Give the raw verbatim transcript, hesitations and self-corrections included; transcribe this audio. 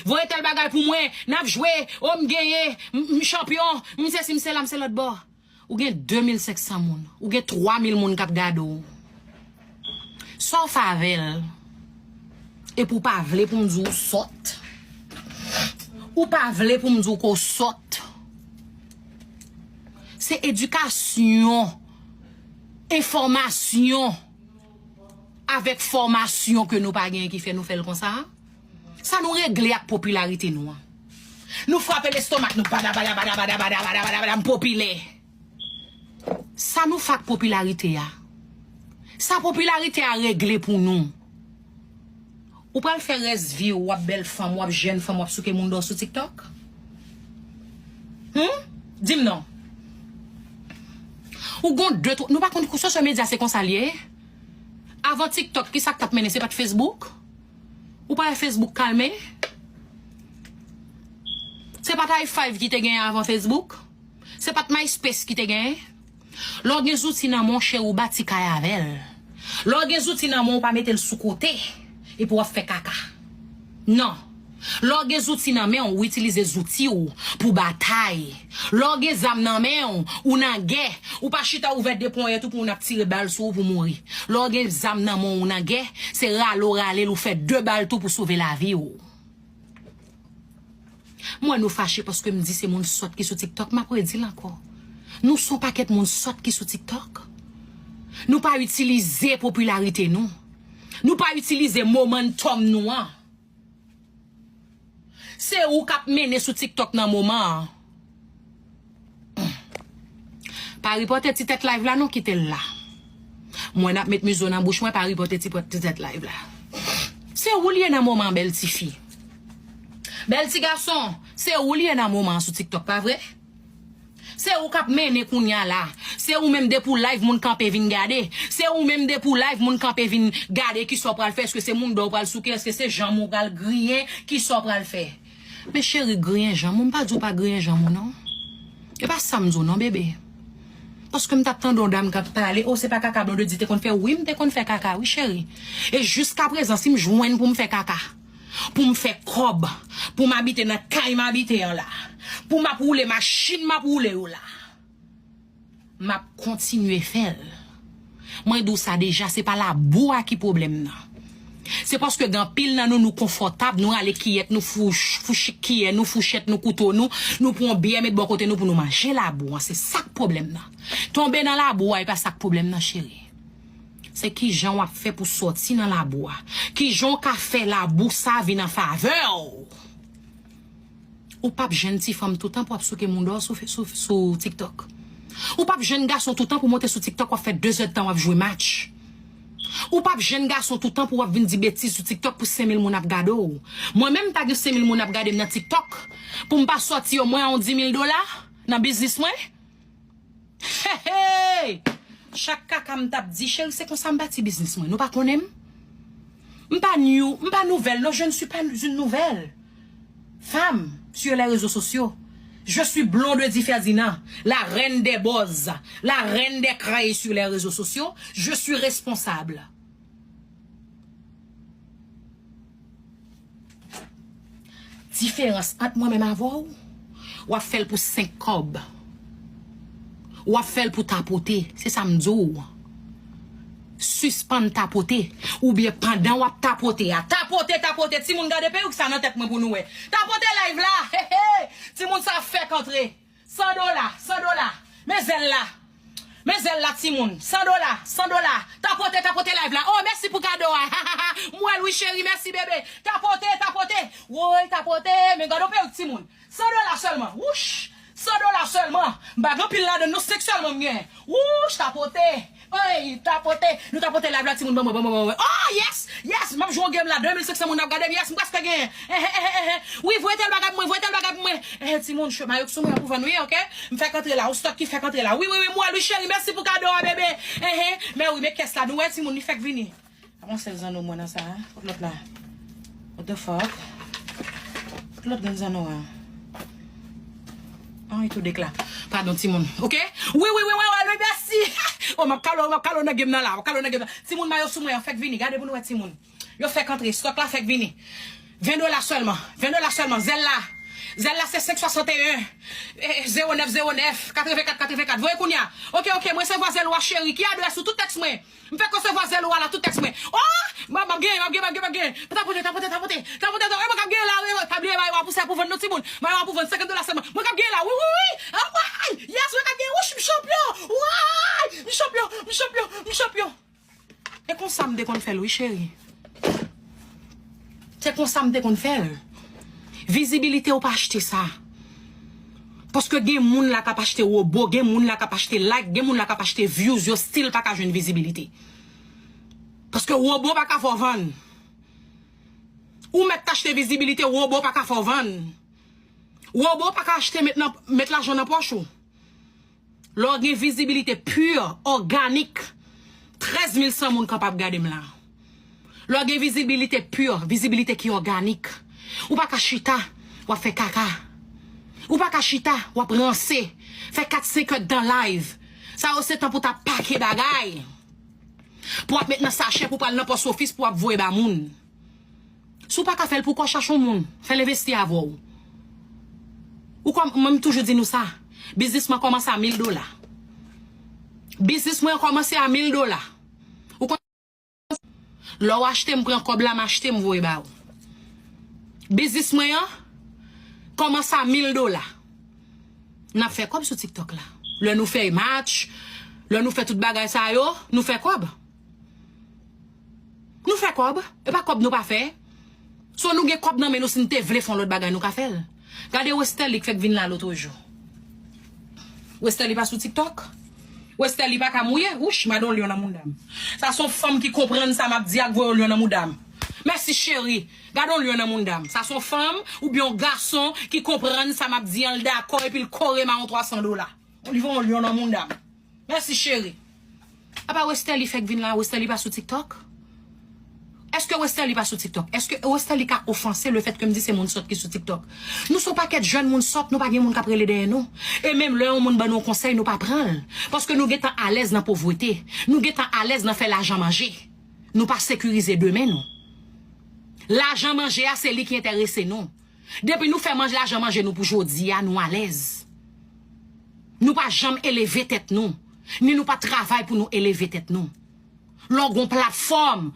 voye tèl bagay pou mwen, n ap jwe, o m genyen, m, m chanpyon, m sesi, m sela, m se lòt bò. Ou gen de mil senk san moun, ou gen twa mil moun k ap gade w. Sa w fè avè l? Epi w pa vle pou m di w sòt. Ou pa vle pou m di w ke w sòt. Se edikasyon, enfòmasyon avèk fòmasyon ke nou pa genyen ki fè nou fè l konsa. Sa nou regle ak popilarite nou an. Nou frape lestomak nou, bada, bada, bada, bada, bada, bada, bada, bada, m popilè. Sa nou fè ak popilarite a? Sa popilarite a regle pou nou? Ou pral fè rès vi w, w ap bèl fanm, w ap jèn fanm, w ap souke moun dò sou TikTok? Hmm? Di m non. Ou gon de, twa, nou pa konn kou social media se konsa l ye? Avan TikTok, ki sa k t ap mennen? Se pa t Facebook? Ou pa wè Facebook kalme? Se pa t i five ki te genyen avan Facebook? Se pa t MySpace ki te genyen? Lè w gen zouti nan men w, cheri, ou bati kay avè l. Lè w gen zouti nan men w, ou pa mete l sou kote, epi w ap fè kaka. Non. Lè w gen zouti nan men w, ou itilize zouti w pou batay. Lè w gen zam nan men w, ou nan gè. Ou pa chita ouvè de ponyèt ou pou moun ap tire bal sou ou pou mouri. Lè w gen zam nan men w, ou nan gè, se rale w rale l, ou fè de bal tou pou sove lavi w. M wè nou fache paske m di se moun sòt ki sou TikTok, m ap redi l ankò. Nou se yon pakèt moun sòt ki sou TikTok. Nou pa itilize popilarite nou. Nou pa itilize momentum nou an. Se ou k ap mennen sou TikTok nan moman an. Pa ripòte ti tèt live la non, kite l la. Mwen n ap met mizo nan bouch mwen, pa ripòte ti pòt ti tèt live la. Se ou l ye nan moman an, bèl tifi. Bèl ti gason, se ou l ye nan moman an sou TikTok, pa vre? Se ou k ap mennen kounye a la. Se ou menm depi w live moun kanpe vin gade. Se ou menm depi w live moun kanpe vin gade kisa w pral fè. Èske se moun dò w pral souke? Èske se janm ou pral griyen? Kisa w pral fè? Men cheri, griyen janm ou, m pa di w pa griyen janm ou non. E pa sa m di w non, bebe. Paske m t ap tande yon dam k ap pale, o, se pa kaka Blondedy te konn fè. Wi, m te konn fè kaka, wi, cheri. E jiskaprezan, si m jwenn pou m fè kaka, pou m fè kòb, pou m abite nan kay m abite an la, pou m ap woule machin m ap woule yo la, m ap kontinye fè l. Mwen di w sa deja, se pa labou a ki pwoblèm nan. Se paske gen anpil nan nou, nou konfòtab, nou rale kiyèt, nou fouch, fouch kiyè nou, fouchèt nou, kouto nou, nou pran yon byè met bò kote nou pou nou manje labou an. Se sa k pwoblèm nan. Tonbe nan labou a, e pa sa k pwoblèm nan, cheri. Se kijan w ap fè pou sòti nan labou a. Kijan w ka fè labou sa vin an favè w. Ou p ap jwenn ti fanm toutan pou w ap souke moun dò sou, sou, sou TikTok. Ou p ap jwenn gason toutan pou monte sou TikTok w ap fè de zè d tan w ap jwe match. Ou p ap jwenn gason toutan pou w ap vin di betiz sou TikTok pou senk mil moun ap gade w. Mwen menm m ta gen senk mil moun ap gade m nan TikTok pou m pa sòti omwen yon di mil dola nan biznis mwen. Hey, hey! Chak kaka m t ap di, cheri, se konsa m bati biznis mwen. Nou pa konnen m? M pa new, m pa nouvèl, non, je ne suis pas une nouvelle femme sur les réseaux sociaux. Je suis Blondedy Ferdinand, la reine des buzz, la reine des craye sur les réseaux sociaux. Je suis responsable. Diferans ant mwen menm avè w, w ap fè l pou senk kòb. W ap fè l pou tapote, se sa m di w. Sispann tapote, oubyen pandan w ap tapote a. Tapote, tapote, timoun, gade perik sa nan tèt mwen pou nou wè. Tapote live la, he, he! Timoun sa ap fèk antre. San dola, san dola. Men zèl la. Men zèl la, timoun. San dola, san dola. Tapote, tapote live la. Oh, mèsi pou kado a. M wè l wi, cheri, mèsi, bebe. Tapote, tapote. Woy, tapote. Men gade yon perik, timoun. San dola sèlman. Wouch! San dola sèlman. M pa gen anpil ladan l, non, senk sèlman m gen. Wouch, tapote. Oy, tapote. Nou tapote live la, timoun, ban mwen, ban mwen, ban mwen. Oh, yes! Yes! M ap jwe yon game la, de mil senk san moun ap gade m. Yes, m prèske genyen. Ehe, ehe, ehe. Wi, voye tèl bagay pou mwen, voye tèl bagay pou mwen. Ehe, timoun, cho, mayo k sou mwen pou vann, wi, oke? M fèk antre la, yon stòk ki fèk antre la. Wi, wi, wi, m wè l, wi, cheri, mèsi pou kado a, bebe. Ehe. Men wi, men kès la, nou wè, timoun, li fèk vini. Avanse zanno mwen nan sa, hein? Kot lòt la? What the fuck? Kot lòt grenn zanno a? Ah, e tou dekla. Padon, timoun. Oke? Wi, wi, wi, wi, wi, wi, mèsi! Oh, m ap kalo, m ap kalo nan game nan la. M ap kalo nan game nan. Timoun, mayo sou mwen an fèk vini. Gade pou nou wè, timoun. Yo fèk antre. Stòk la fèk vini. Ven dola sèlman. Ven dola sèlman. Zelle la. Zelle la se senk swasanteyen, eh, zewo nèf zewo nèf, katrevenkat katrevenkat. Voye kounye a. Oke, oke, mwen resevwa Zelle ou a, cheri. Ki adrès ou? Tout tèks mwen. M fèk resevwa Zelle ou a la, tout tèks mwen. Oh! M ap, m ap genyen, m ap genyen, m ap genyen, m ap genyen. Tapote, tapote, tapote, tapote, tapote. E mwen k ap genyen la, e mwen, pa bliye, mayo a pou sa pou vann non, timoun. Mayo a pou vann, senkant dola sèlman. Mwen k ap genyen la, wi, wi, wi. Ah, way! Yes, mwen k ap genyen, wouch, m chanpyon. Way! M chanpyon, m chanpyon, m chanpyon. Se konsa m te konn fè l, wi, cheri. Se konsa m te konn fè l. Vizibilite, ou pa achte sa. Paske gen moun la k ap achte wobo, gen moun la k ap achte like, gen moun la k ap achte views, yo still pa ka jwenn vizibilite. Paske wobo pa ka fè w vann. Ou mèt achte vizibilite, wobo pa ka fè w vann. Wobo pa ka achte met nan, met lajan nan pòch ou. Lè w gen vizibilite pure, òganik, trèz mil san moun k ap gade m la. Lè w gen vizibilite pure, vizibilite ki òganik, ou pa ka chita, w ap fè kaka. Ou pa ka chita, w ap ranse, fè kat senk èdtan live. Sa yo se tan pou w ta pake bagay. Pou w ap met nan sachè, pou w pral nan pòs ofis, pou w ap voye ba moun. Si w pa ka fè l pou kò, chache yon moun, fè l envesti avè w. Ou kòm, mwen, m toujou di nou sa, biznis mwen kòmanse a mil dola. Biznis mwen kòmanse a mil dola. Ou konn, lè w achte, m pran kòb la, m achte, m voye ba ou. Biznis mwen an kòmanse a mil dola. N ap fè kòb sou TikTok la. Lè nou fè match, lè nou fè tout bagay sa yo, nou fè kòb. Nou fè kòb, e pa kòb nou pa fè. So nou gen kòb nan men nou, si n te vle fè yon lòt bagay, nou ka fè l. Gade Westerlie k fèk vin la lòt jou. Westerlie pa sou TikTok? Westerlie pa ka mouye? Wouch, m ap voye yon lyon nan mouda m. Sa se yon fanm ki konprann sa m ap di a k voye yon lyon nan mouda m. Mèsi cheri. Gade yon lyon nan mouda m. Sa se yon fanm oubyen yon gason ki konprann sa m ap di an, l dakò epi l kore m a yon twa san dola. Li voye yon lyon nan mouda m. Mèsi cheri. Apa Westerlie fèk vin la, Westerlie pa sou TikTok? Èske Westerlie pa sou TikTok? Èske Westerlie ka ofanse lefètke m di se moun sòt ki sou TikTok? Nou se yon pakèt jèn moun sòt, nou pa gen moun k ap rele dèyè nou. E menm lè yon moun ban nou yon konsèy, nou pa pran l. Paske nou gentan alèz nan povrete. Nou gentan alèz nan fè lajan manje. Nou pa sekirize demen nou. Lajan manje a, se li ki enterese nou. Depi nou fè manje, lajan manje nou pou jodi a, nou alèz. Nou pa janm eleve tèt nou, ni nou pa travay pou nou eleve tèt nou. Lè w gen yon platfòm,